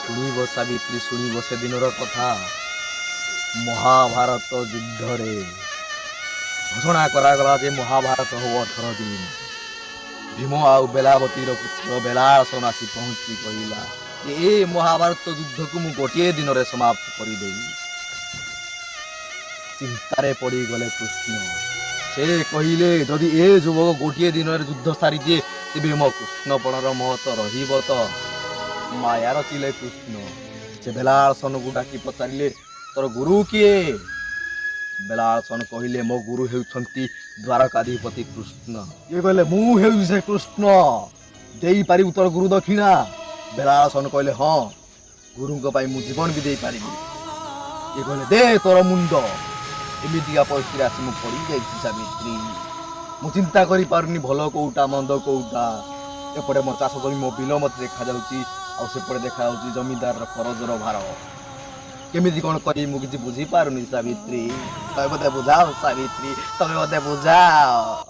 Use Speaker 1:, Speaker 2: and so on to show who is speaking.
Speaker 1: ଶୁଣିବ ସାବିତ୍ରୀ, ଶୁଣିବ ସେଦିନର କଥା। ମହାଭାରତ ଯୁଦ୍ଧରେ ଘୋଷଣା କରାଗଲା ଯେ ମହାଭାରତ ହବ 18 ଦିନ। ଭୀମ ଆଉ ବେଲାବତୀର ପୁତ୍ର ବେଲାସନ ଆସି ପହଞ୍ଚି କହିଲା ଯେ ଏ ମହାଭାରତ ଯୁଦ୍ଧକୁ ମୁଁ ଗୋଟିଏ ଦିନରେ ସମାପ୍ତ କରିଦେବି। ଚିନ୍ତାରେ ପଡ଼ିଗଲେ କୃଷ୍ଣ। ସେ କହିଲେ, ଯଦି ଏ ଯୁବକ ଗୋଟିଏ ଦିନରେ ଯୁଦ୍ଧ ସାରିଦିଏ, ତେବେ ମୋ କୃଷ୍ଣପଣର ମହତ୍ଵ ରହିବ ତ? ମାୟା ରଚିଲେ କୃଷ୍ଣ। ସେ ବେଲାସନକୁ ଡାକି ପଚାରିଲେ, ତୋର ଗୁରୁ କିଏ? ବେଲାସନ କହିଲେ, ମୋ ଗୁରୁ ହେଉଛନ୍ତି ଦ୍ୱାରକାଧିପତି କୃଷ୍ଣ। ଇଏ କହିଲେ, ମୁଁ ହେଉଛି ସେ କୃଷ୍ଣ, ଦେଇପାରିବୁ ତୋର ଗୁରୁ ଦକ୍ଷିଣା? ବେଲାସନ କହିଲେ, ହଁ, ଗୁରୁଙ୍କ ପାଇଁ ମୁଁ ଜୀବନ ବି ଦେଇପାରିବି। ଇଏ କହିଲେ, ଦେ ତୋର ମୁଣ୍ଡ। ଏମିତିକା ପରିସ୍ଥିତିରେ ଆସି ମୁଁ ପଡ଼ିଯାଇଛି ସାବିତ୍ରୀ। ମୁଁ ଚିନ୍ତା କରିପାରୁନି ଭଲ କୋଉଟା, ମନ୍ଦ କୋଉଟା। ଏପଟେ ମୋ ଚାଷ ଜମି, ମୋ ବିଲ ମୋତେ ଦେଖାଯାଉଛି, ଆଉ ସେପଟେ ଦେଖାଯାଉଛି ଜମିଦାରର କରଜର ଭାର। କେମିତି କ'ଣ କରିବି, ମୁଁ କିଛି ବୁଝିପାରୁନି ସାବିତ୍ରୀ। ତମେ ମୋତେ ବୁଝାଅ ସାବିତ୍ରୀ, ତମେ ମୋତେ ବୁଝାଅ।